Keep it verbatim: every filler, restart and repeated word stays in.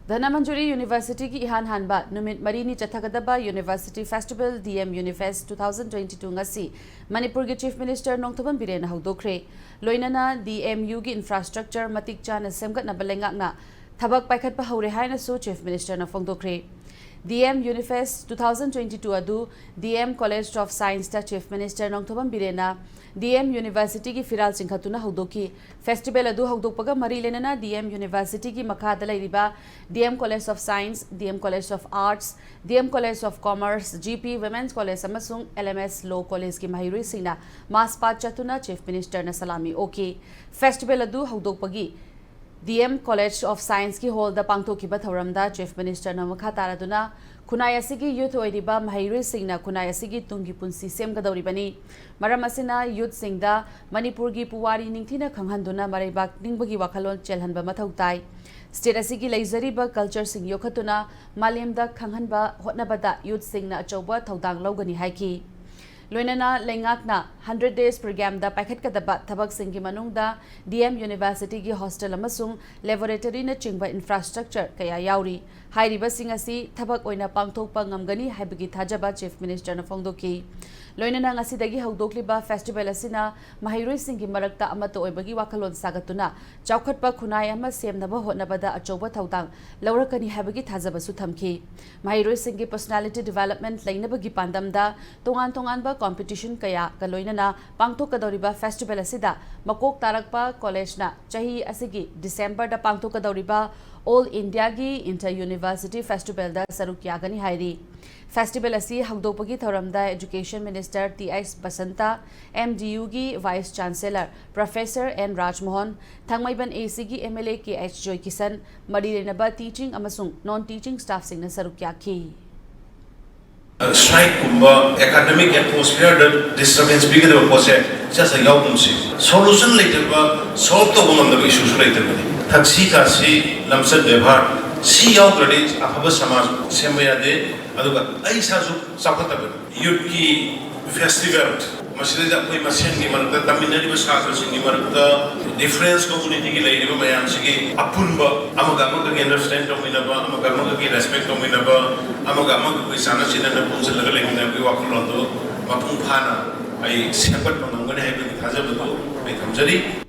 ꯙꯅꯃꯟꯖꯨꯔꯤ ꯌꯨꯅꯤꯚꯔꯁꯤꯇꯤꯒꯤ ꯏꯍꯥꯟ ꯍꯥꯟꯕ ꯅꯨꯃꯤꯠ ꯃꯔꯤꯅꯤ ꯆꯠꯊꯒꯗꯕ university festival D M unifest two thousand twenty two ꯉꯁꯤ ꯃꯅꯤꯄꯨꯔꯒꯤ ꯆꯤꯐ ꯃꯤꯅꯤꯁꯇꯔ ꯅꯣꯡꯊꯣꯝꯕꯝ ꯕꯤꯔꯦꯟꯅ ꯍꯧꯗꯣꯛꯈ꯭ꯔꯦ꯫ ꯂꯣꯏꯅꯅ ꯗꯤ ꯑꯦꯝ ꯌꯨꯒꯤ ꯏꯟꯐ꯭ꯔꯥꯁ꯭ꯇ꯭ꯔꯛꯆꯔ ꯃꯇꯤꯛ ꯆꯥꯅ ꯁꯦꯝꯒꯠꯅꯕ ꯂꯩꯉꯥꯛꯅ ꯊꯕꯛ ꯄꯥꯏꯈꯠꯄ ꯍꯧꯔꯦ ꯍꯥꯏꯅꯁꯨ ꯆꯤꯐ ꯃꯤꯅꯤꯁꯇꯔꯅ ꯐꯣꯡꯗꯣꯛꯈ꯭ꯔꯦ꯫ D M unifest two thousand twenty two ꯑꯗꯨ ꯗꯤ ꯑꯦꯝ ꯀꯣꯂꯦꯖ ꯑꯣꯐ ꯁꯥꯏꯟꯁꯇ ꯆꯤꯐ ꯃꯤꯅꯤꯁꯇꯔ ꯅꯣꯡꯊꯣꯝꯕꯝ ꯕꯤꯔꯦꯟꯅ ꯗꯤ ꯑꯦꯝ ꯌꯨꯅꯤꯚꯔꯁꯤꯇꯤꯒꯤ ꯐꯤꯔꯥꯜ ꯆꯤꯡꯈꯠꯇꯨꯅ ꯍꯧꯗꯣꯛꯈꯤ꯫ ꯐꯦꯁꯇꯤꯚꯦꯜ ꯑꯗꯨ ꯍꯧꯗꯣꯛꯄꯒ ꯃꯔꯤ ꯂꯩꯅꯅ ꯗꯤ ꯑꯦꯝ ꯌꯨꯅꯤꯚꯔꯁꯤꯇꯤꯒꯤ ꯃꯈꯥꯗ ꯂꯩꯔꯤꯕ D M college of science, D M college of arts, D M college of commerce, G P women's college ꯑꯃꯁꯨꯡ ꯑꯦꯜ ꯑꯦꯝ ꯑꯦꯁ ꯂꯣ ꯀꯣꯂꯦꯖꯀꯤ ꯃꯍꯩꯔꯣꯏꯁꯤꯡꯅ ꯃꯥꯔꯆ ꯄꯥꯁ ꯆꯠꯇꯨꯅ ꯆꯤꯐ ꯃꯤꯅꯤꯁꯇꯔꯅ ꯁꯂꯥꯃꯤ ꯑꯣꯛꯈꯤ꯫ ꯐꯦꯁꯇꯤꯚꯦꯜ ꯑꯗꯨ ꯍꯧꯗꯣꯛꯄꯒꯤ ꯗꯤ ꯑꯦꯝ ꯀꯣꯂꯦꯖ ꯑꯣꯐ ꯁꯥꯏꯟꯁꯀꯤ ꯍꯣꯜꯗ ꯄꯥꯡꯊꯣꯛꯈꯤꯕ ꯊꯧꯔꯝꯗ ꯆꯤꯐ ꯃꯤꯅꯤꯁꯇꯔꯅ ꯃꯈꯥ ꯇꯥꯔꯗꯨꯅ ꯈꯨꯟꯅꯥꯏ ꯑꯁꯤꯒꯤ ꯌꯨꯊ ꯑꯣꯏꯔꯤꯕ ꯃꯍꯩꯔꯣꯏꯁꯤꯡꯅ ꯈꯨꯟꯅꯥꯏ ꯑꯁꯤꯒꯤ ꯇꯨꯡꯒꯤ ꯄꯨꯟꯁꯤ ꯁꯦꯝꯒꯗꯧꯔꯤꯕꯅꯤ꯫ ꯃꯔꯝ ꯑꯁꯤꯅ ꯌꯨꯊꯁꯤꯡꯗ ꯃꯅꯤꯄꯨꯔꯒꯤ ꯄꯨꯋꯥꯔꯤ ꯅꯤꯡꯊꯤꯅ ꯈꯪꯍꯟꯗꯨꯅ ꯃꯔꯩꯕꯥꯛ ꯅꯤꯡꯕꯒꯤ ꯋꯥꯈꯜꯂꯣꯟ ꯆꯦꯜꯍꯟꯕ ꯃꯊꯧ ꯇꯥꯏ꯫ ꯁ꯭ꯇꯦꯠ ꯑꯁꯤꯒꯤ ꯂꯩꯖꯔꯤꯕ ꯀꯜꯆꯔꯁꯤꯡ ꯌꯣꯛꯈꯠꯇꯨꯅ ꯃꯥꯂꯦꯝꯗ ꯈꯪꯍꯟꯕ ꯍꯣꯠꯅꯕꯗ ꯌꯨꯊꯁꯤꯡꯅ ꯑꯆꯧꯕ ꯊꯧꯗꯥꯡ ꯂꯧꯒꯅꯤ ꯍꯥꯏꯈꯤ꯫ ꯂꯣꯏꯅꯅ ꯂꯩꯉꯥꯛꯅ ꯍꯟꯗ꯭ꯔꯦꯠ ꯗꯦꯖ ꯄ꯭ꯔꯣꯒ꯭ꯔꯥꯝꯗ ꯄꯥꯏꯈꯠꯀꯗꯕ ꯊꯕꯛꯁꯤꯡꯒꯤ ꯃꯅꯨꯡꯗ ꯗꯤ ꯑꯦꯝ ꯌꯨꯅꯤꯚꯔꯁꯤꯇꯤꯒꯤ ꯍꯣꯁꯇꯦꯜ ꯑꯃꯁꯨꯡ ꯂꯦꯕꯣꯔꯦꯇꯔꯤꯅꯆꯤꯡꯕ ꯏꯟꯐ꯭ꯔꯥꯁ꯭ꯇ꯭ꯔꯛꯆꯔ ꯀꯌꯥ ꯌꯥꯎꯔꯤ꯫ ꯍꯥꯏꯔꯤꯕꯁꯤꯡ ꯑꯁꯤ ꯊꯕꯛ ꯑꯣꯏꯅ ꯄꯥꯡꯊꯣꯛꯄ ꯉꯝꯒꯅꯤ ꯍꯥꯏꯕꯒꯤ ꯊꯥꯖꯕ ꯆꯤꯐ ꯃꯤꯅꯤꯁꯇꯔꯅ ꯐꯣꯡꯗꯣꯛꯈꯤ꯫ ꯂꯣꯏꯅꯅ ꯉꯁꯤꯗꯒꯤ ꯍꯧꯗꯣꯛꯂꯤꯕ ꯐꯦꯁꯇꯤꯚꯦꯜ ꯑꯁꯤꯅ ꯃꯍꯩꯔꯣꯏꯁꯤꯡꯒꯤ ꯃꯔꯛꯇ ꯑꯃꯠꯇ ꯑꯣꯏꯕꯒꯤ ꯋꯥꯈꯜꯂꯣꯟ ꯁꯥꯒꯠꯇꯨꯅ ꯆꯥꯎꯈꯠꯄ ꯈꯨꯟꯅꯥꯏ ꯑꯃ ꯁꯦꯝꯅꯕ ꯍꯣꯠꯅꯕꯗ ꯑꯆꯧꯕ ꯊꯧꯗꯥꯡ ꯂꯧꯔꯛꯀꯅꯤ ꯍꯥꯏꯕꯒꯤ ꯊꯥꯖꯕꯁꯨ ꯊꯝꯈꯤ꯫ ꯃꯍꯩꯔꯣꯏꯁꯤꯡꯒꯤ ꯄꯔꯁꯣꯅꯥꯂꯤꯇꯤ ꯗꯤꯚꯦꯂꯞꯃꯦꯟꯠ ꯂꯩꯅꯕꯒꯤ ꯄꯥꯟꯗꯝꯗ ꯇꯣꯉꯥꯟ ꯇꯣꯉꯥꯟꯕ ꯀꯣꯝꯄꯤꯇꯤꯁꯟ ꯀꯌꯥꯒ ꯂꯣꯏꯅꯅ ꯄꯥꯡꯊꯣꯛꯀꯗꯧꯔꯤꯕ ꯐꯦꯁꯇꯤꯚꯦꯜ ꯑꯁꯤꯗ ꯃꯀꯣꯛ ꯇꯥꯔꯛꯄ ꯀꯣꯂꯦꯖꯅ ꯆꯍꯤ ꯑꯁꯤꯒꯤ ꯗꯤꯁꯦꯝꯕꯔꯗ ꯄꯥꯡꯊꯣꯛꯀꯗꯧꯔꯤꯕ ꯑꯣꯜ ꯏꯟꯗꯤꯌꯥꯒꯤ ꯏꯟꯇꯔ ꯌꯨꯅꯤꯚꯔꯁꯤꯇꯤ ꯐꯦꯁꯇꯤꯚꯦꯜꯗ ꯁꯔꯨꯛ ꯌꯥꯒꯅꯤ ꯍꯥꯏꯔꯤ꯫ ꯐꯦꯁꯇꯤꯚꯦꯜ ꯑꯁꯤ ꯍꯧꯗꯣꯛꯄꯒꯤ ꯊꯧꯔꯝꯗ education minister T H Basanta, M D ꯌꯨꯒꯤ vice chancellor professor N Rajmohan, Thangmeiban A ꯁꯤꯒꯤ M L A K H Joykishan, ꯃꯔꯤ ꯂꯩꯅꯕ ꯇꯤꯆꯤꯡ ꯑꯃꯁꯨꯡ ꯅꯣꯟ ꯇꯤꯆꯤꯡ ꯁ꯭ꯇꯥꯐꯁꯤꯡꯅ ꯁꯔꯨꯛ ꯌꯥꯈꯤ꯫ ꯁ꯭ꯇ꯭ꯔꯥꯏꯛꯀꯨꯝꯕ ꯑꯦꯀꯥꯗꯃꯤꯛ ꯑꯦꯠꯃꯣꯁꯐꯤꯌꯔꯗ ꯗꯤꯁꯇꯔꯕꯦꯟꯁ ꯄꯤꯒꯗꯕ ꯄꯣꯠꯁꯦ ꯆꯠꯆ ꯌꯥꯎꯒꯨꯝꯁꯤ꯫ ꯁꯣꯂꯨꯁꯟ ꯂꯩꯇꯕ, ꯁꯣꯜꯕ ꯇꯧꯕ ꯉꯝꯗꯕ ꯏꯁꯨꯁꯨ ꯂꯩꯇꯕꯅꯤ꯫ ꯊꯛꯁꯤ ꯈꯥꯁꯤ, ꯂꯝꯆꯠ ꯕꯦꯕꯥꯔ, ꯁꯤ ꯌꯥꯎꯗ꯭ꯔꯗꯤ ꯑꯐꯕ ꯁꯃꯥꯖ ꯁꯦꯝꯕ ꯌꯥꯗꯦ, ꯑꯗꯨꯒ ꯑꯩ ꯏꯁꯥꯁꯨ ꯆꯥꯎꯈꯠꯇꯕꯅꯤ꯫ ꯌꯨꯠꯀꯤ ꯐꯦꯁꯇꯤꯚꯦꯜ ꯃꯁꯤꯗꯩꯗ ꯑꯩꯈꯣꯏ ꯃꯁꯦꯟꯒꯤ ꯃꯔꯛꯇ, ꯇꯝꯃꯤꯟꯅꯔꯤꯕ ꯁꯥꯇ꯭ꯔꯁꯤꯡꯒꯤ ꯃꯔꯛꯇ, ꯗꯤꯐ꯭ꯔꯦꯟꯁ ꯀꯝꯃꯨꯅꯤꯇꯤꯒꯤ ꯂꯩꯔꯤꯕ ꯃꯌꯥꯝꯁꯤꯒꯤ ꯑꯄꯨꯟꯕ ꯑꯃꯒ ꯑꯃꯒꯒꯤ ꯑꯟꯗꯔꯁꯇꯦꯟ ꯇꯧꯃꯤꯟꯅꯕ, ꯑꯃꯒ ꯑꯃꯒꯒꯤ ꯔꯦꯁꯄꯦꯛ ꯇꯧꯃꯤꯟꯅꯕ, ꯑꯃꯒ ꯑꯃꯒꯒꯤ ꯆꯥꯟꯅ ꯆꯤꯟꯅꯅ ꯄꯨꯟꯁꯤꯜꯂꯒ ꯂꯩꯃꯤꯟꯅꯕꯒꯤ ꯋꯥꯈꯜꯂꯣꯟꯗꯨ ꯃꯄꯨꯡ ꯐꯥꯅ ꯑꯩ ꯁꯦꯝꯒꯠꯄ ꯉꯝꯒꯅꯤ ꯍꯥꯏꯕꯒꯤ ꯊꯥꯖꯕꯗꯨ ꯑꯩ ꯊꯝꯖꯔꯤ꯫